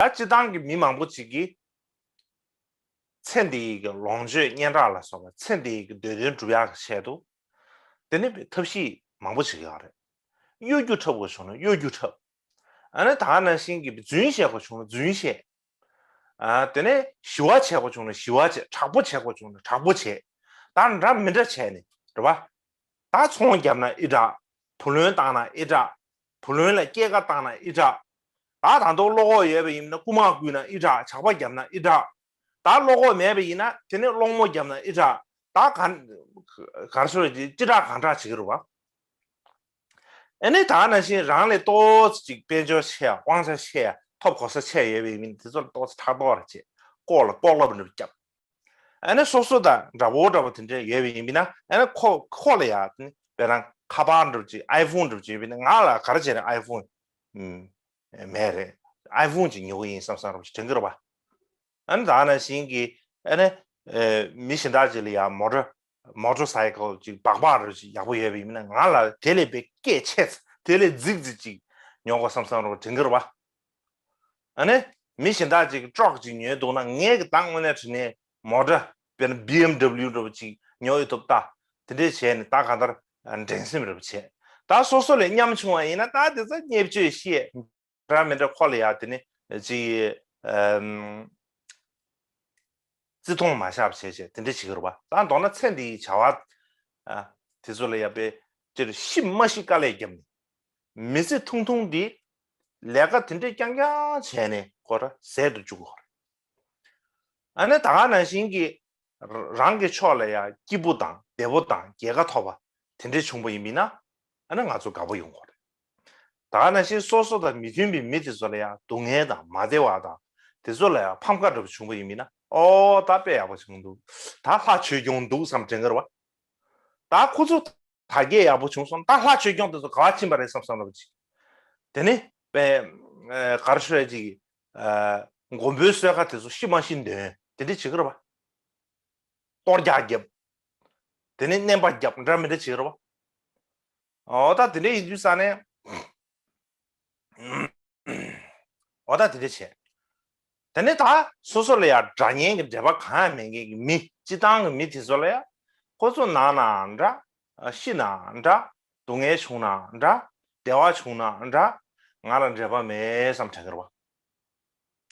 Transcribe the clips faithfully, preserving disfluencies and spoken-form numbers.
ད་སྤྱི་བཏང་གི་མི་མང་པོ་ཅིག་གིས་ཚེ་འདིའི་གི་ལོངས་སྤྱོད་སྙན་གྲགས་ལ་སོགས་པ་ཚེ་འདིའི་གི་འདོད་དོན་སྒྲུབ་ཡག་གི་ཆེད་དུ་དེ་ནི་ཐབས་ཤེས་མང་པོ་བྱེད་ཀྱི་ཡོད་རེད། གཡོ་སྒྱུ་འཁྲབ་དགོས་བྱུང་ན་གཡོ་སྒྱུ་འཁྲབ། ཨ་ནི་ད་ག་ནང་བཞིན་གྱི་རྫུན་བཤད་དགོས་བྱུང་ན་རྫུན་བཤད། ཨ་དེ་ནས་ཞི་བ་བྱེད་དགོས་བྱུང་ན་ཞི་བ་བྱེད། དྲག་པོ་བྱེད་དགོས་བྱུང་ན་དྲག་པོ་བྱེད། ད་འདྲ་མི་འདྲ་བྱས་ནས་རེད་བ། ད་ཚོང་བརྒྱབ་ན་ཨི་དྲག་བུ་ལོན་བཏང་ན་ཨི་དྲག་བུ་ལོན་ལ་སྐྱེད་ཀ་བཏང་ན་ཨི་དྲག་ད་ད་དུང་བློ་ཁོག་ཡོད་པ་ཡིན་ན་རྐུ་མ་རྐུས་ན་ཨི་དྲག་ཇག་པ་བརྒྱབ་ན་ཨི་དྲག་ད་བློ་ཁོག་མེད་པ་ཡིན་ན་དེ་ནས་སློང་མོ་བརྒྱབ་ན་ཨི་དྲག་ད་ག་ག་རེ་ཟེར་ཅི་དྲག་གང་དྲག་བྱེད་ཀྱི་རེད་བ། ཨ་ནི་ད་ནང་བཞིན་རང་ལས་ཏོག་ཙམ་ཅིག་དཔལ་འབྱོར་ཆེ་ཡ་དབང་ཆ་ཆེ་ཡ་ཐོབ་གོ་ས་ཆེ་ཡ་ཡོད་པའི་མི་དེ་ཚོ་ལ་ཏོག་ཙམ་ཕྲག་དོག་རེ་བྱེད། ལྐོག་ལ་ལྐོག་ལབ་འདྲ་བརྒྱབ། ཨ་ནི་སོ་སོ་དང་འདྲ་པོ་འདྲ་པོ་དེ་འདྲ་ཡོད་པའི་ཡིན་པས་ན་ཨ་ནི་ཁོ་ཁོ་ལ་ཡ་དཔེར་ན་ཁ་པར་འདྲ་པོ་ཅིག་ཨའི་ཕོན་འདྲ་པོ་ཅིག་ཡོད་པས་ན་ང་ལ་ག་རེ་བྱས་ནས་ཨའི་ཕོན་མེད་རེད། ཨའི་ཕོན་ཅིག་ཉོ་གི་ཡིན་བསམ་བསམ་འདྲ་པོ་ཅིག་དྲན་གྱི་རེད་བ། ཨ་ནི་ད་ནང་བཞིན་གྱི་ཨ་ནི་མི་གཞན་དག་ཅིག་ལ་ཡ་མོ་ཊ་མོ་ཊར་སའི་ཀལ་ཅིག་སྦག་སྦག་རེ་ཅིག་ཡག་པོ་ཡོད་པ་ཡིན་ན་ང་ལ་དེ་ལས་དཔེ་སྐད་ཆེ་ཙམ་དེ་ལས་རྫིག་རྫིག་ཅིག་ཉོ་དགོས་བསམ་བསམ་རོགས་དྲན་གྱི་རེད་བ། ཨ་ནི་མི་གཞན་དག་ཅིག་ཊྲག་ཅིག་ཉོས་འདུག་ན་ངས་ཀྱི་ད་དངོས་གནས་དྲིས་ནས་མོ་ཊ་དཔེར་ན་བི་ཨེམ་ཌབ་ལིའུ་འདྲ་པོ་ཅིག་ཉོ་ཡི་ཐུབ་ད་དེ་འདྲས་བྱས་ནས་ད་གང་ལྟར་འགྲན་སེམས་རེ་བ་བྱས། ད་སོ་སོ་ལས་ཉམ་ཆུང་བ་ཡིན་ན་ད་དེ་ཚོ་བརྙས་བཅོས་བཤད། འདྲ་མི་འདྲ་ཁོ་ལ་ཡ་དེ་ནི་ཅི་ཨམ་བརྩི་མཐོང་མ་བཞག་པ་བྱས་བྱས་དེ་འདྲ་བྱེད་ཀྱི་རེད་བ། ད་མདོར་ན་ཚེ་འདིའི་བྱ་བ་ཨ་དེ་ཚོ་ལ་ཡ་དཔེ་ཅིར་ཤི་མ་ཤི་དཀའ་ལས་བརྒྱབ་ནས་མི་ཚེ་ཐུང་ཐུང་འདི་ལས་ཀ་དེ་འདྲ་རྐྱང་རྐྱང་བྱས་ནས་ཁོ་ར་ཟད་དུ་བཅུག་གི་རེད། ཨ་ནི་ད་ག་ནང་བཞིན་གྱི་རང་གི་ཕྱོགས་ལ་ཡང་སྐྱིད་པོ་དང་བདེ་པོ་དང་རྒྱལ་ཁ་ཐོབ་པ་དེ་འདྲས་བྱུང་པ་ཡིན་མིན་ན་ཨ་ནི་ང་ཚོ་དགའ་པོ་ཡོང་གི་རེད། ད་ག་ནང་བཞིན་སོ་སོ་དང་མི་མཐུན་པའི་མི་དེ་ཚོ་ལ་ཡང་སྡུག་བསྔལ་དང་མ་བདེ་བ་དང་དེ་ཚོ་ལ་ཡང་ཕམ་ཁ་འདྲ་པོ་བྱུང་པ་ཡིན་མིན་ན་ཨོ་ད་དཔེ་ཡག་པོ་བྱུང་འདུག་ད་ལྷ་ཆོས་སྐྱོང་འདུག་བསམ་དྲན་གི་རེད་བ། ད་ཁོ་ཚོ་དར་རྒྱས་ཡག་པོ་བྱུང་སོང་ད་ལྷ་ཆོས་སྐྱོང་དེ་ཚོ་ག་བ་ཕྱིན་པ་རེད་བསམ་བསམ་འདྲ་པོ་ཅིག་དེ་ནི་དཔེ་གར་ཤོད་ཅིག་མགོན་པོའི་གསོལ་ཁ་དེ་ཚོ་ཤི་མ་ཤི་འདོན་དེ་འདྲ་བྱེད་ཀྱི་རེད་བ། གཏོར་རྒྱག་རྒྱབ། དེ་ནས་མནན་པ་རྒྱབ་འདྲ་མི་འདྲ་བྱེད་རོ། འོ་ད་དེ་འདྲ་ཡིན་དུས་ས་ནས། འོ་ད་དེ་འདྲ་བྱས། དེ་ནས་ད་སོ་སོ་ལ་ཡང་དགྲ་གཉེན་གྱི་འབྲེལ་བ་གང་ཡང་མེད་མཁན་གྱི་མི་སྤྱི་བཏང་གི་མི་དེ་ཚོ་ལ་ཡང་ཁོ་ཚོ་ན་ན་འདྲ། ཤི་ན་འདྲ། སྡུག་བསྔལ་བྱུང་ན་འདྲ། བདེ་བ་བྱུང་ན་འདྲ། ང་ལ་འབྲེལ་བ་མེད་བསམ་དྲན་གི་རེད་བ།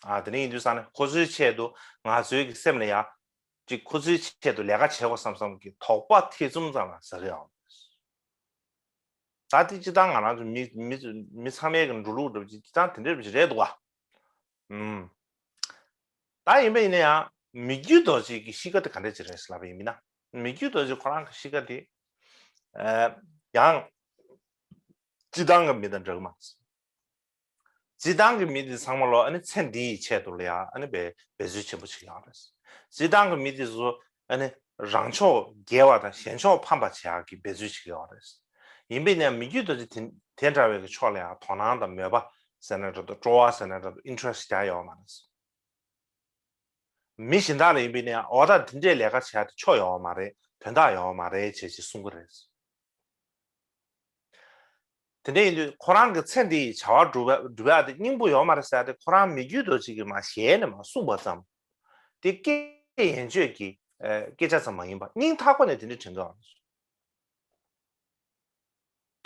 ཨ་དེ་ནས་ཡིན་དུས་ས་ནས་ཁོ་ཚོའི་ཆེད་དུ་ང་ཚོའི་གི་སེམས་ལ་ཡ། ཅིག་ཁོ་ཚོའི་ཆེད་དུ་ལས་ཀ་བྱེད་དགོས་བསམ་བསམ་གི་དོགས་པ་ཐེ་ཚོམ་ཙམ་ལ་ཟ་གི་ཡོད། ད་དེ་སྤྱི་བཏང་ང་རང་ཚོ་མི་མི་མི་ཚང་མའི་གི་འགྲོ་ལུགས་འདྲ་པོ་ཅིག་སྤྱི་བཏང་དེ་འདྲ་རེད་འདུག་བ། ཨུམ། ད་ཡིན་པ་ཡིན་ན་ཡང་མི་རྒྱུད་རྡོ་རྗེ་གི་གཤིས་ཀ་དེ་ག་འདྲ་ཅིག་རེད་ལབ་པ་ཡིན་མིན་ན། མི་རྒྱུད་རྡོ་རྗེ་ཁོ་རང་གི་གཤིས་ཀ་དེ། ཡང་། སྤྱི་བཏང་གི་མི་དང་འདྲ་གི་མ་རེད། སྤྱི་བཏང་གི་མི་དེ་ཚང་མ་ལོ་ཨ་ནི་ཚེ་འདིའི་ཆེད་དུ་ལ་ཡ་ཨ་ནི་འབད་འབད་རྩོལ་ཆེན་པོ་བྱེད་ཡག་རེད། སྤྱི་བཏང་གི་མི་དེ་ཚོ་ཨ་ནི་རང་ཕྱོགས་རྒྱལ་བ་དང་གཞན་ཕྱོགས་ཕམ་པ་བྱེད་ཡག་གི་འབད་རྩོལ་བྱེད་ཀྱི་ཡོད་རེད། ཡིན་པས་ན་མི་རྒྱུད་དེ་དེ་དེ་འདྲ་བའི་གི་ཕྱོགས་ལ་ཡ་དོ་སྣང་དང་མོས་པ་ཟེར་ན་འདྲ་འདུག་སྤྲོ་བ་ཟེར་ན་འདྲ་འདུག interest་རྒྱག་ཡོད་མ་རེད། མི་གཞན་དག་ལ་ཡིན་པས་ན་འོ་ད་དེ་འདྲའི་ལས་ཀ་བྱས་ཏེ་ཆོ་ཡོང་བ་མ་རེད། དོན་དག་ཡོང་བ་མ་རེད་ཅེས་ཅེས་གསུང་གི་རེད། དེ་འདྲ་ཡིན་དུས་ཁོ་རང་གི་ཚེ་འདིའི་བྱ་བ་སྒྲུབ་པ་སྒྲུབ་ཡག་དེ་སྙིང་པོ་ཡོད་མ་རེད་ཟེར་ཏེ་ཁོ་རང་མི་རྒྱུད་རྡོ་རྗེ་གིས་མ་ཞལ་ནས་མ་གསུངས་པ་ཙམ། དེ་སྐད་ཡན་ཆོད་ཀྱི་སྐད་ཆ་ཙམ་མ་ཡིན་པ་སྙིང་ཐག་པ་ནས་དེ་འདྲ་དྲན་གྱི་ཡོད་རེད།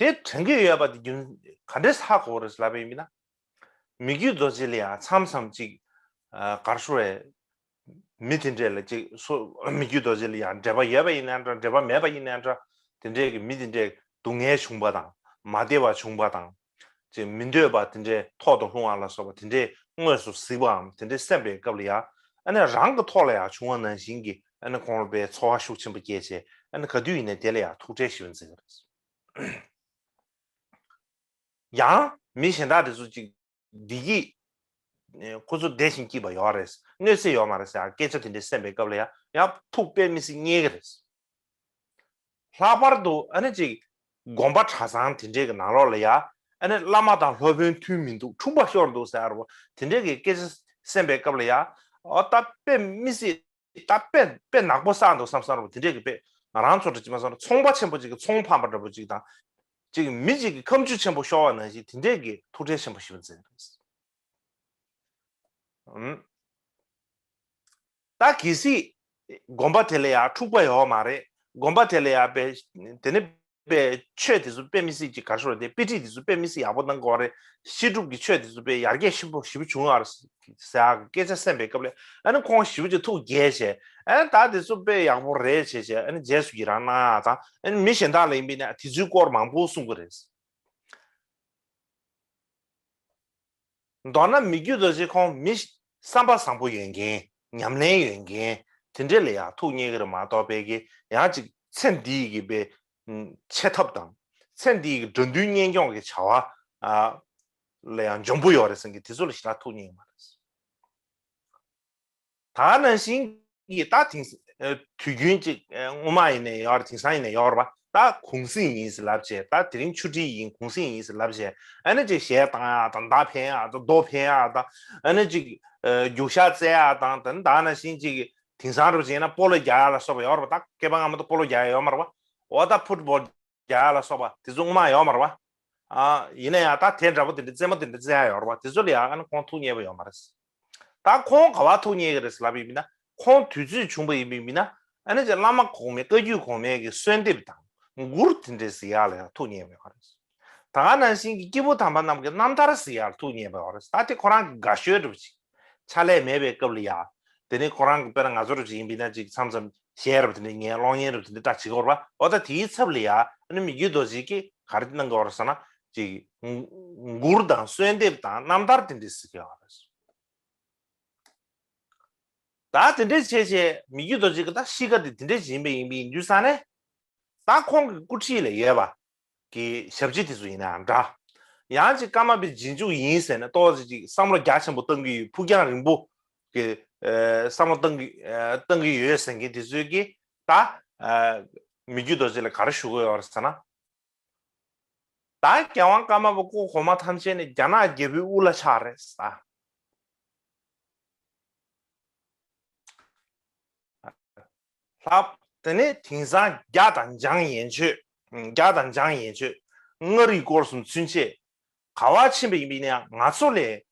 དེ་དྲན་གྱི་ཡོད་པ་དེ་རྒྱུ་ག་འདྲས་ཧ་གོ་བ་རེད་ལབ་པ་ཡིན་ན། མི་རྒྱུད་རྡོ་རྗེ་ལ་ཡང་མཚམས་མཚམས་ཅིག་གར་ཤོར་བའི་མི་དེ་འདྲས་ལ་ཅིག་སོ་མི་རྒྱུད་རྡོ་རྗེ་ལ་ཡང་འབྲེལ་བ་ཡོད་པ་ཡིན་ནའང་འདྲ་འབྲེལ་བ་མེད་པ་ཡིན་ནའང་འདྲ་དེ་འདྲས་ཀྱི་མི་དེ་འདྲས་སྡུག་བསྔལ་བྱུང་བ་དང་མ་བདེ་བ་བྱུང་བ་དང་ཅིག་མི་འདོད་པ་དེ་འདྲས་ཐོག་ཏུ་ལྷུང་བ་ལ་སོགས་པ་དེ་འདྲས་དངོས་སུ་གཟིགས་པའམ་དེ་འདྲས་སེམས་པའི་སྐབས་ལ་ཡང་ཨ་ནི་རང་གི་ཐོག་ལ་ཡང་བྱུང་བ་ནང་བཞིན་གྱི་ཨ་ནི་ཁོང་ལ་དཔེ་ཚོར་བ་ཤུགས་ཆེན་པོ་སྐྱེས་བྱས་ཨ་ནི་ག་དུས་ཡིན་ནའི་དེ་ལ་ཡང་ཐུགས་ཁྲལ་ཞེ་པོ་འཛིན་གྱི་རེད། ཡང་མི་གཞན་དག་དེ་ཚོ་ཅིག་བདེ་སྐྱིད་ཁོ་ཚོ་བདེ་ཞིང་སྐྱིད་པ་ཡོད་རེད། གནོད་འཚེ་ཡོད་མ་རེད་ཟེར་སྐད་ཆ་དེ་འདྲའི་གསན་པའི་སྐབས་ལ་ཡང་ཡང་ཐུགས་དཔེ་མི་སྲིད་མཉེས་ཀྱི་རེད། ལྷག་པར་དུ་ཨ་ནི་ཅིག་དགོན་པ་གྲྭ་ཚང་དེ་འདྲའི་གི་ནང་ལོགས་ལ་ཡང་ཨ་ནི་བླ་མ་དང་སློབ་དཔོན་མཐུན་མི་འདུག་འཁྲུག་པ་ཤོར་འདུག་ཟེར་བ་དེ་འདྲའི་གི་སྐད་ཆ་གསན་པའི་སྐབས་ལ་ཡང་ཨོ་ད་དཔེ་མི་སྲིད། ད་དཔེ་དཔེ་ནག་པོ་བསགས་འདུག་བསམ་བསམ་རེད་པ། དེ་འདྲས་ཀྱི་དཔེ་ང་རང་ཚོ་འདྲ་ཅིག་མ་སོང་ན་ཚོང་པ་ཆེན་པོ་ཅིག་གི་ཚོང་ཕམ་པ་འདྲ་པོ་ཅིག་དང་། ཅིག་མི་ཅིག་གི་ཁ་མཆུ་ཆེན་པོ་ཤོར་བ་ནང་བཞིན་དེ་འདྲས་ཀྱི་ཐུགས་ཁྲལ་ཆེན་པོ་ཞིག་མཛད་རེད། ཨུམ། ད་གལ་སྲིད་དགོན་པ་དེ་ལ་ཡང་འཁྲུག་པ་ཡོད་མ་རེད། དགོན་པ་དེ་ལ་ཡང་པའི་དེ་ནི་པའི་ཆོས་དེ་ཚོ་དཔེ་མི་སྲིད་ཅིག་ག་རེ་ཟེར་དེ་དཔེ་ཁྲིད་དེ་ཚོ་དཔེ་མི་སྲིད་ཡག་པོ་གནང་དགོས་རེད། བཤད་སྒྲུབ་ཀྱི་ཆོས་དེ་ཚོ་དཔེ་ཡར་རྒྱས་ཆེན་པོ་ཞེ་པོ་བྱུང་ཡོད་རེད་ཟེར་ཡག་གི་སྐད་ཆ་གསན་པའི་སྐབས་ལ་ཨ་ནི་ཁོང་ཞེ་པོ་ཅིག་ཐུགས་དགྱེས་བྱས་ཨ་ནི་ད་དེ་ཚོ་དཔེ་ཡག་པོ་རེད་བྱས་བྱས་ཨ་ནི་རྗེས་སུ་ཡི་རང་གནང་ཡག་དང་ཨ་ནི་མི་གཞན་དག་ལ་ཡིན་པས་ན་དེ་ཚོའི་སྐོར་མང་པོ་གསུང་གི་རེད། མདོར་ན་མི་བསྐྱོད་རྡོ་རྗེ་ཁོང་མི་བསམ་པ་བཟང་པོ་ཡོད་མཁན་ཉམས་ལེན་ཡོད་མཁན་དེ་འདྲས་ལ་ཡང་ཐུགས་མཉེས་ཀྱི་རེད་མ་གཏོགས་པའི་གི་ཡང་ཅིག་ཚེ་འདིའི་གི་པའི་ཆེ་ཐབས་དང་ཚེ་འདིའི་གི་དགྲ་འདུལ་གཉེན་སྐྱོང་གི་བྱ་བ་ལ་ཡང་འཇོན་པོ་ཡོད་རེད་ཟེར་མཁན་དེ་ཚོ་ལ་ཞེ་དྲག་ཐུགས་མཉེས་ཀྱི་མ་རེད། ད་ནང་བཞིན་གྱི་ད་དེང་དུས་རྒྱུན་ཅིག་སྔོན་མ་ཡིན་ནའི་ཡོད་རེད། དེང་སང་ཡིན་ནའི་ཡོད་རེད་པ། ད་གུང་གསེང་ཡིན་ཟེར་ལབ་བྱས་ད་དེ་རིང་ཆུ་ཁྲིད་ཡིན་གུང་གསེང་ཡིན་ཟེར་ལབ་བྱས་ཨ་ནི་ཅིག་གཞས་བཏང་ཡག་དང་མདའ་འཕེན་ཡག་དང་རྡོ་འཕེན་ཡག་དང་ཨ་ནི་ཅིག་རྒྱུག་ཤར་རྩེ་ཡག་དང་ད་ནི་ད་ནང་བཞིན་ཅིག་དེང་སང་རུ་བྱས་ན་སྤོ་ལོ་རྒྱག་ཡག་ལ་སོགས་པ་ཡོད་རེད་པ། ད་སྐེད་པ་སྔ་མོ་ད་སྤོ་ལོ་རྒྱག་ཡག་ཡོད་མ་རེད་པ། འོ་ད་ཕུཊ་བོལ་རྒྱག་ཡག་ལ་སོགས་པ་དེ་ཚོ་སྔོན་མ་ཡོད་མ་རེད་པ། ཨ་ཡིན་ན་ཡང་ད་དེ་འདྲ་པོ་དེ་འདྲ་རྩེད་མོ་དེ་འདྲ་རྩེ་ཡག་ཡོད་རེད་པ། དེ་ཚོ་ལ་ཡང་ཨ་ནི་ཁོང་ཐུགས་མཉེས་པ་ཡོད་མ་རེད། ད་ཁོང་ག་བ་ཐུགས་མཉེས་ཀྱི་རེད་ཟེར་ལབ་ཡིན་མིན་ན་ཁོང་དུས་ཚོད་བྱུང་པ་ཡིན་མིན་མིན་ན་ཨ་ནི་ཅིག་བླ་མ་གོང་མའི་བཀའ་བརྒྱུད་གོང་མའི་གི་གསོལ་འདེབས་དང་མགུར་དེ་འདྲ་ཟེར་ཡག་ལ་ཡང་ཐུགས་མཉེས་པ་ཡོད་རེད། ད་ག་ནང་བཞིན་གྱི་སྐྱེས་བུ་དམ་པ་རྣམས་ཀྱི་རྣམ་ཐར་ཟེར་ཡག་ལ་ཐུགས་མཉེས་པ་ཡོད་རེད། ད་དེ་ཁོ་རང་གི་དགའ་ཤོས་འདྲ་པོ་ཅིག་ཕྱག་ལས་མེད་པའི་སྐབས་ལ་ཡང་དེ་ནི་ཁོ་རང་གི་དཔེར་ན་ང་ཚོ་འདྲ་པོ་ཅིག་ཡིན་པས་ན་ཅིག་མཚམས་མཚམས་གཞས་འདྲ་པོ་དེ་འདྲ་ཉན་གློག་བརྙན་འདྲ་པོ་དེ་འདྲ་ལྟ་བྱེད་ཀྱི་ཡོད་རེད་པ། འོ་ད་དེའི་ཚབ་ལ་ཡང་ཨ་ནི་མི་བསྐྱོད་རྡོ་རྗེ་གིས་ག་རེ་གནང་གི་ཡོད་རེད་ཟེར་ན་ཅིག་མགུར་དང་གསོལ་འདེབས་དང་རྣམ་ཐར་དེ་འདྲ་ཟེར་གྱི་ཡོད་རེད། ད་དེ་འདྲས་བྱས་བྱས་མི་བསྐྱོད་རྡོ་རྗེ་གི་ད་གཤིས་ཀ་དེ་དེ་འདྲས་ཡིན་པ་ཡིན་པའི་དུས་ས་ནས་ད་ཁོང་གི་སྐུ་ཁྲིད་ལ་ཡོད་པ་གི་ཞབས་ཕྱི་དེ་ཚོ་ཡིན་ནའང་འདྲ། ཡང་ཅིག་ཀརྨ་པའི་རྗེས་འཇུག་ཡིན་ཟེར་ནས་ཏོག་ཙམ་ཅིག་བསམ་བློ་རྒྱ་ཆེན་པོ་གཏང་གི་ཡོད། ཕུགས་རྒྱང་རིང་པོ་གི་ཨ་བསམ་བློ་གཏང་གི་ཨ་གཏང་གི་ཡོད་ཟེར་མཁན་དེ་ཚོས་ཀྱིས་ད་ཨ་མི་བསྐྱོད་རྡོ་རྗེ་ལ་ག་རེ་ཞུ་གི་ཡོད་རེད་ཟེར་ན། ད་རྒྱལ་དབང་ཀརྨ་པ་སྐུ་གོང་མ་ཐམས་ཅད་ནི་རྒྱ་ནག་རྒྱལ་པོའི་དབུ་བླ་ཆགས་རེད་ཟེར། ལྷག་དེ་ནས་དེང་སང་རྒྱ་དང་འཇང་ཡན་ཆོད། རྒྱ་དང་འཇང་ཡན་ཆོད། མངའ་རིས་སྐོར་གསུམ་ཚུན་ཆད་ག་བ་ཕྱིན་པ་ཡིན་པ་ཡིན་ན་ཡང་ང་ཚོ་ལས་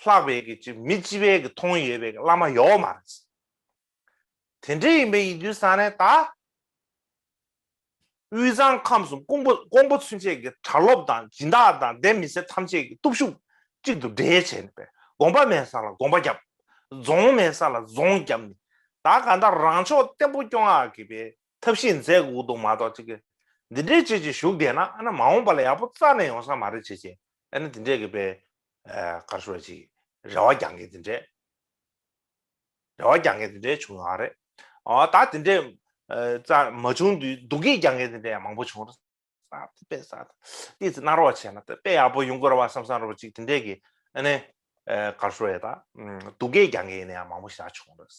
ལྷག་པའི་གི་ཅིག་མི་སྤྱི་པའི་གི་མཐོང་ཡོད་པའི་གི་བླ་མ་ཡོད་མ་རེད། དེ་འདྲ་ཡིན་པ་ཡིན་དུས་ས་ནས་ད། དབུས་གཙང་ཁམས་གསུམ་ཀོང་པོ་ཀོང་པོ་ཚུན་ཆད་ཀྱི་གྲྭ་སློབ་དང་སྦྱིན་བདག་དང་སྡེ་མི་སེར་ཐམས་ཅད་ཀྱི་སྟོབས་ཤུགས་གཅིག་ཏུ་སྒྲིལ་བྱས་ནས་པས་དགོན་པ་མེད་ས་ལ་དགོན་པ་བརྒྱབ། རྫོང་མེད་ས་ལ་རྫོང་བརྒྱབ་ནས་ད་ག་འདྲ་རང་ཕྱོགས་བརྟན་པོ་སྐྱོང་ཡག་གི་པས་ཐབས་ཤེས་མཛད་དགོས་འདུག་མ་གཏོགས་ཅིག་གི་འདི་འདྲའི་ཅིག་ཅིག་བཞུགས་བསྡད་ན་ཨ་ན་མ་འོངས་པ་ལ་ཡག་པོ་རྩ་ནས་ཡོང་ས་མ་རེད་བྱས་བྱས་ཨ་ན་འདི་འདྲས་ཀྱི་པས་ག་རེ་ཞུ་བ་ཅིག་རེ་བ་རྒྱག་མཁན་འདི་འདྲས། རེ་བ་རྒྱག་མཁན་དེ་འདྲའི་བྱུང་ཡོད་རེད། ཨ་ད་དེ་འདྲའི་ཨ་རྩ་མ་བྱུང་དུས་སྡུག་སྐད་རྒྱག་མཁན་དེ་འདྲའི་ཡང་མང་པོ་བྱུང་རེད། ས་དེ་དཔེ་ས་ཏི་ཙི་གནང་རོགས་བྱས་ན་དཔེ་ཡག་པོ་ཡོང་གི་རེད་བ་བསམ་བསམ་རེད་བ་ཅིག་དེ་འདྲའི་གི་ཨ་ནི་ཨ་ག་རེ་ཞུ་ཡ་ད་སྡུག་སྐད་རྒྱག་མཁན་ཡིན་ན་ཡང་མང་པོ་ཞིག་བྱུང་རེད།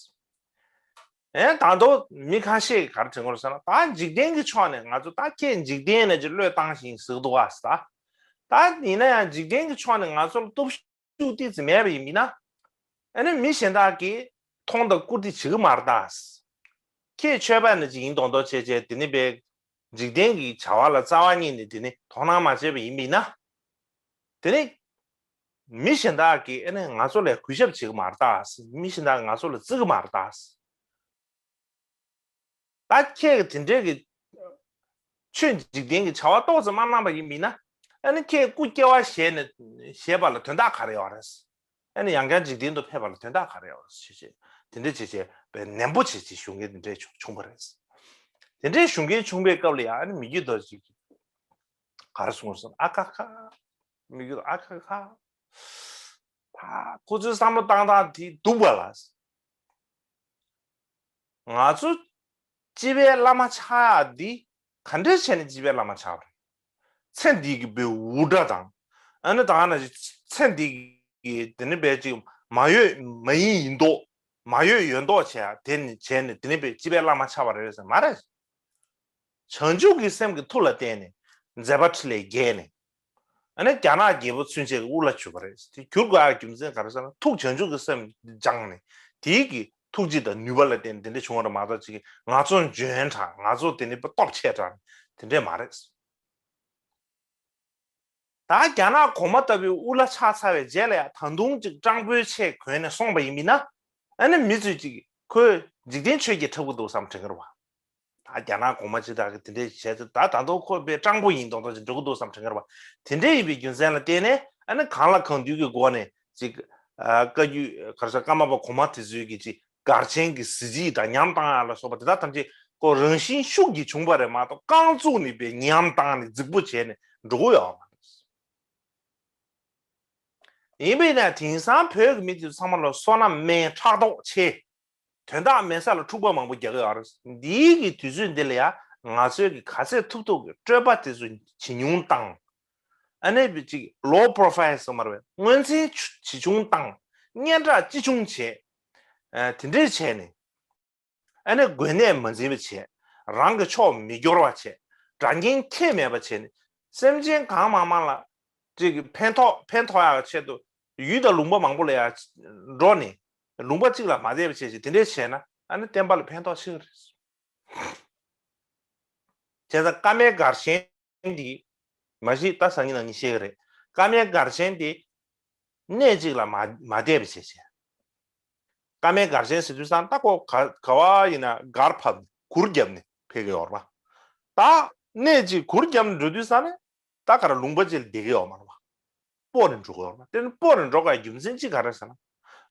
ཨེ་ད་དུང་མི་ཁ་ཤས་ག་རེ་དྲན་གི་རེད་ཟེར་ན་ད་འཇིག་རྟེན་གྱི་ཕྱོགས་ནས་ང་ཚོ་ད་ཁྱེད་འཇིག་རྟེན་ནས་ཅིག་བློས་བཏང་བཞིན་ཟེར་གི་འདུག་བ་ཟེར། ད་ཡིན་ན་ཡང་འཇིག་རྟེན་གྱི་ཕྱོགས་ནས་ང་ཚོ་ལ་སྟོབས་ཤུགས་ཏོག་ཙམ་མེད་པ་ཡིན་ན། ཨ་ནི་མི་གཞན་དག་གིས་མཐོང་དང་བཀུར་སྟི་བྱེད་ཀྱི་མ་རེད་ད། ཁྱེད་ཆོས་པ་ནི་ཅིག་ཡིན་མདོག་མདོག་བྱས་བྱས་དེ་ནི་པའི་འཇིག་རྟེན་གྱི་བྱ་བ་ལ་རྩ་བ་ཉིད་ནས་དེ་ནི་དོ་སྣང་མ་བྱས་པ་ཡིན་པ་ཡིན་ན། དེ་ནི་མི་གཞན་དག་གིས་ཨ་ནི་ང་ཚོ་ལ་གུས་ཞབས་བྱེད་ཀྱི་མ་རེད་ད། མི་གཞན་དག་གིས་ང་ཚོ་ལ་བརྩི་གི་མ་རེད་ད། ད་ཁྱེད་ཀྱིས་དེ་འདྲའི་གི་ཆོས་འཇིག་རྟེན་གྱི་བྱ་བ་ཏོག་ཙམ་མ་གནང་པ་ཡིན་མིན་ན། ཨ་ནི་ཁྱེད་སྐུ་སྐྱེ་བ་བཞེས་ནས་བཞེས་པ་ལ་དོན་དག་ག་རེ་ཡོད་རེད། ཨ་ནི་ཡང་བསྐྱར་འཇིག་རྟེན་དུ་ཕེབས་པ་ལ་དོན་དག་ག་རེ་ཡོད་རེད་ཞེས་བྱས་དེ་འདྲ་བྱས་བྱས་པའི་ནན་པོ་བྱས་བྱས་ཞུ་མཁན་དེ་འདྲས་བྱུང་བྱུང་བ་རེད། དེ་འདྲས་ཞུ་མཁན་བྱུང་བའི་སྐབས་ལ་ཡང་ཨ་ནི་མི་རྒྱུད་དོ་ཅིག་ག་རེ་གསུངས་སོང་ཨ་ཁ་ཁ། མི་རྒྱུད་ཨ་ཁ་ཁ། ད་ཁོ་ཚོའི་བསམ་བློ་བཏང་སྟངས་དེ་སྡུག་པ་ལ། ང་ཚོ་སྤྱི་པའི་བླ་མ་ཆགས་ཡག་འདི་ག་འདྲས་བྱས་ནས་སྤྱི་པའི་བླ་མ་ཆགས་པ་རེད། ཚེ་འདི་གི་བའི་འུར་སྒྲ་དང་། ཨ་ནི་ད་ང་ན་ཚེ་འདི་གི་དེ་ནི་བའི་ཅིག་མ་ཡོད་མ་ཡིན་ཡིན་མདོག་མ་ཡོད་ཡོད་མདོག་བྱས་ཡག་དེ་ནི་བྱས་ནས་དེ་ནི་བའི་སྤྱི་པའི་བླ་མ་ཆགས་པ་རེད་ཟེར་མ་རེད། བྱང་ཆུབ་ཀྱི་སེམས་ཀྱི་མཐུ་ལ་བརྟེན་ནས་མཛད་པ་ཕྲིན་ལས་རྒྱས་ནས། ཨ་ནི་རྒྱ་ནག་རྒྱལ་པོ་ཚུན་ཆད་ཀྱི་དབུ་བླ་གྱུར་པ་རེད། དེ་གྱུར་དགོས་ཡག་རྒྱུ་མཚན་ག་རེ་ཟེར་ན་ཐུགས་བྱང་ཆུབ་ཀྱི་སེམས་སྦྱངས་ནས་དེའི་གི་ཐུགས་རྗེ་དང་ནུས་པ་ལ་བརྟེན་ནས་དེ་འདྲ་བྱུང་བ་རེད་མ་གཏོགས་ཅིག་ང་ཚོ་འཇོན་དྲགས་ང་ཚོ་དེ་ནི་སྟོབས་ཆེ་དྲགས་དེ་འདྲས་མ་རེད། ད་རྒྱ་ནག་གོང་མ་ལྟ་བུའི་དབུ་བླ་ཆགས་ཚར་བའི་རྗེས་ལ་ཡང་ད་དུང་ཅིག་སྤྲང་པོའི་ཆས་གོན་ནས་སོང་པ་ཡིན་མིན་ན། ཨ་ནི་མི་ཚོས་ཅིག་ཁོས་འཇིག་རྟེན་ཆོས་བརྒྱད་འཁྲབ་ཀྱི་འདུག་བསམ་དྲན་གྱི་རེད་བ། ད་རྒྱ་ནག་གོང་མ་ཅིག་དག་གིས་དེ་འདྲས་བྱས་ཏེ་ད་ད་དུང་ཁོ་དཔེ་སྤྲང་པོ་ཡིན་མདོག་མདོག་ཅིག་འགྲོ་གི་འདུག་བསམ་དྲན་གྱི་རེད་བ། དེ་འདྲས་ཡིན་པའི་རྒྱུ་མཚན་ལ་བརྟེན་ནས་ཨ་ནི་གང་ལ་གང་འདུལ་གྱི་སྒོ་ནས་ཅིག་ཨ་བཀའ་བརྒྱུད་ག་རེ་ཟེར་ཀརྨ་པ་གོང་མ་དེ་ཚོའི་གི་ཅིག་གར་ཆེན་གྱི་གཟི་བརྗིད་དང་ཉམས་བཏང་ཡ་ལ་སོགས་པ་དེ་དག་ཐམས་ཅད་ཁོ་རང་བཞིན་ཤུགས་ཀྱིས་བྱུང་བ་རེད་མ་གཏོགས་རྐང་བཙུགས་ནས་པའི་ཉམས་བཏང་ནས་རྫིག་པོ་བྱས་ནས་འགྲོ་གི་ཡོད་མ་རེད། ཡིན་པས་ན་དེང་སང་བོད་ཀྱི་མི་དེ་ཚོ་ཚང་མ་ལ་སོ་ནམ་སྨན་ཕྲག་དོག་ཆེ། དོན་དག་མེད་ས་ལ་འཁྲུག་པ་མང་པོ་རྒྱག་གི་ཡོད་རེད། འདིའི་གི་དུས་ཚོད་འདི་ལ་ཡང་ང་ཚོའི་གི་ག་ཚད་ཐུབ་ཐུབ་ཀྱི་སྤྲོད་པ་དེ་ཚོ་ཇེ་ཉུང་བཏང་། ཨ་ནི་ཅིག་low profile ཟེར་མ་རེད་པས། མངོན་མཚན་ཇེ་ཆུང་བཏང་། སྙན་གྲགས་ཅི་བྱུང་བྱས། ཨ་དེ་འདྲས་བྱས་ནས། ཨ་ནི་དགོས་གནད་མ་འཛིན་པ་བྱས། རང་གི་ཕྱོགས་མི་འགྱུར་བ་བྱས། དགྲ་གཉེན་ཁྱད་མེད་པ་བྱས་ནས། སེམས་ཅན་གང་མང་མང་ལ་ཅིག་ཕན་ཐོགས་ཕན་ཐོགས་ཡག་ཆེད་དུ་ཡུལ་དང་ལུང་པ་མང་པོ་ལ་ཡང་འགྲོ་ནས་ལུང་པ་གཅིག་ལ་མ་བསྡད་པ་བྱས་ཤིང་དེ་འདྲས་བྱས་ན་ཨ་ནི་བསྟན་པ་ལ་ཕན་ཐོགས་ཆེ་གི་རེད། བྱས་ཙང་ཀརྨའི་གར་ཆེན་འདི་མ་གཞི་ད་སང་ཉིན་གནངས་ཉིན་བཤད་གི་རེད། ཀརྨའི་གར་ཆེན་འདི་གནས་གཅིག་ལ་མ་མ་བསྡད་པ་བྱས་བྱས། ཀརྨའི་གར་ཆེན་ཟེར་དུས་ཙང་ད་ཁོ་ག་ག་བ་ཡིན་ན་གར་ཕབ་ནས་གུར་བརྒྱབ་ནས་ཕེབས་ཀྱི་ཡོད་རེད་པ། ད་གནས་གཅིག་གུར་བརྒྱབ་ནས་འགྲོ་དུས་ཙང་ནས་ད་ག་ར་ལུང་པ་གཅིག་ལ་བསྡད་ཀྱི་ཡོད་མ་རེད་པ། སྤོ་ནས་འགྲོ་གི་ཡོད་རེད་པ། དེ་ནི་སྤོ་ནས་འགྲོ་དགོས་རྒྱུ་མཚན་གཅིག་ག་རེ་ཟེར་ན།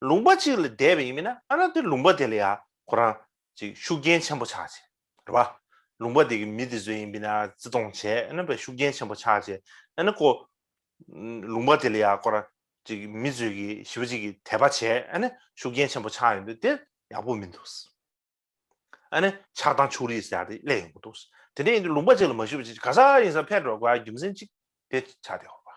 ལུང་པ་གཅིག་ལ་བསྡད་པ་ཡིན་མིན་ན་ཨ་ན་དེ་ལུང་པ་དེ་ལ་ཡ་ཁོ་རང་ཅིག་ཤུགས་རྐྱེན་ཆེན་པོ་ཆགས་བྱས་རེད་པ། ལུང་པ་དེ་གི་མི་དེ་ཚོ་ཡིན་པས་ན་བརྩི་མཐོང་བྱས་ཨ་ན་དཔེ་ཤུགས་རྐྱེན་ཆེན་པོ་ཆགས་བྱས་ཨ་ན་ཁོ་ལུང་པ་དེ་ལ་ཡ་ཁོ་རང་ཅིག་མི་ཚོས་ཀྱི་ཞེ་པོ་ཅིག་གི་དད་པ་བྱས་ཨ་ནི་ཤུགས་རྐྱེན་ཆེན་པོ་ཆགས་ཡོང་དུས་དེ་ཡག་པོ་མི་འདུག་ཨ་ནི་ཆགས་སྡང་ཕྱོགས་རིས་ཟེར་ཡ་དེ་སླེབས་ཡོང་གི་འདུག་དེ་འདྲ་ཡིན་དུས་ལུང་པ་ཅིག་ལ་མ་བཞུགས་པ་ཅིག་ག་ས་ཡིན་ས་ཕེབས་འགྲོ་དགོས་ཡ་རྒྱུ་མཚན་ཅིག་དེ་ཆགས་བསྡད་ཡོད་པ།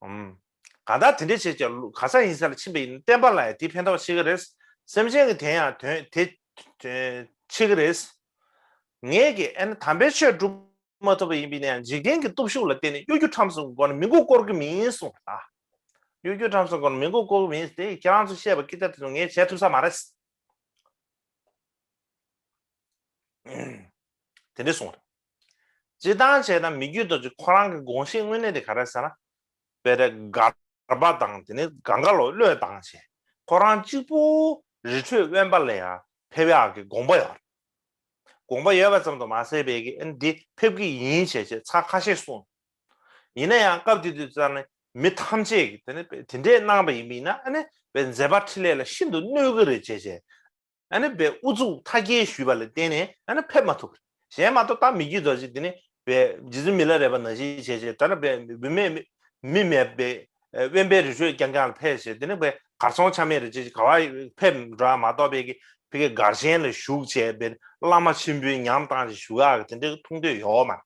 ཨུམ། གང་ལྟར་དེ་འདྲ་བྱས་ཀྱང་ག་ས་ཡིན་ས་ལ་ཕྱིན་པ་ཡིན་ན་བསྟན་པ་ལ་ཡང་དེ་ཕན་ཐོགས་ཆེ་གི་རེད། སེམས་ཅན་གྱི་དོན་ཡང་དོན་དེ་ཆེ་གི་རེད། ངས་ཀྱི་ཨ་ནི་དམ་པའི་ཆོས་སྒྲུབ་མ་ཐུབ་པ་ཡིན་པས་ན་ཡང་འཇིག་རྟེན་གྱི་སྟོབས་ཤུགས་ལ་བརྟེན་ནས་གཡོ་སྒྱུ་ཁྲམ་གསུམ་གྱི་སྒོ་ནས་མི་མགོ་སྐོར་གྱི་མིན་གསུངས་པ་ལ། གཡོ་སྒྱུ་ཁྲམ་གསུམ་གྱི་སྒོ་ནས་མི་མགོ་སྐོར་གྱི་མིན་དེ་ཁྱེད་རང་ཚོ་བཤད་པ་ཀི་ཏ་དེ་ཚོ་ངས་བྱས་ཐུབ་ས་མ་རེད། དེ་འདྲས་གསུངས་རེད། སྤྱིར་བཏང་བྱས་ན་མི་རྒྱུད་རྡོ་རྗེ་ཁོ་རང་གི་དགོངས་གཞི་དངོས་གནས་དེ་ག་རེ་ཟེར་ན། དཔེ་རེད་གར་པ་དང་དེ་ནས་གངྒཱ་ལོ་བློས་བཏང་བྱས་ཁོ་རང་གཅིག་པུ་རི་ཁྲོད་དབེན་པ་ལ་ཡང་ཕེབས་ཡག་གི་དགོངས་པ་ཡོད་རེད། དགོངས་པ་ཡོད་པ་ཙམ་དུ་མ་ཟད་པའི་གི་ཨ་ནི་འདི་ཕེབས་ཀྱི་ཡིན་བྱས་བྱས་ཚར་ཁ་ཤས་གསུངས། ཡིན་ན་ཡང་སྐབས་དེ་དུས་ཙམ་ནས་མི་ཐམས་ཅད་ཀྱིས་དེ་ནས་དེ་འདྲས་གནང་པ་ཡིན་པ་ཡིན་ན་ཨ་ནི་དཔེ་མཛད་པ་འཕྲིན་ལས་ལ་ཤིན་ཏུ་གནོད་ཀྱི་རེད་བྱས་བྱས། ཨ་ནི་དཔེ་ཨུ་ཚུགས་མཐའ་སྐྱེལ་ཞུས་པ་ལ་བརྟེན་ནས་ཨ་ནི་ཕེབས་མ་ཐུབ། གཞན་མ་གཏོགས་ད་མི་རྒྱུད་རྡོ་རྗེ་དེ་ནི་དཔེ་རྗེ་བཙུན་མི་ལ་རས་པ་ནང་བཞིན་བྱས་བྱས་ད་ནི་དཔེ་བུད་མེད་མི་མེད་པའི་དབེན་པའི་རི་ཁྲོད་རྐྱང་རྐྱང་ལ་ཕེབས་བྱས་དེ་ནི་དཔེ་གར་སོང་ཆ་མེད་རེད་ཅེས་ག་བ་ཕེབས་འགྲོ་བ་མ་གཏོགས་པའི་གི་ཕ་གི་གར་ཆེན་ལ་བཞུགས་བྱས་དཔེ་བླ་མ་ཆེན་པོའི་ཉམས་བཏང་བྱས་བཞུགས་ཡག་གི་དེ་འདྲའི་མཐོང་ཐོས་ཡོད་མ་རེད།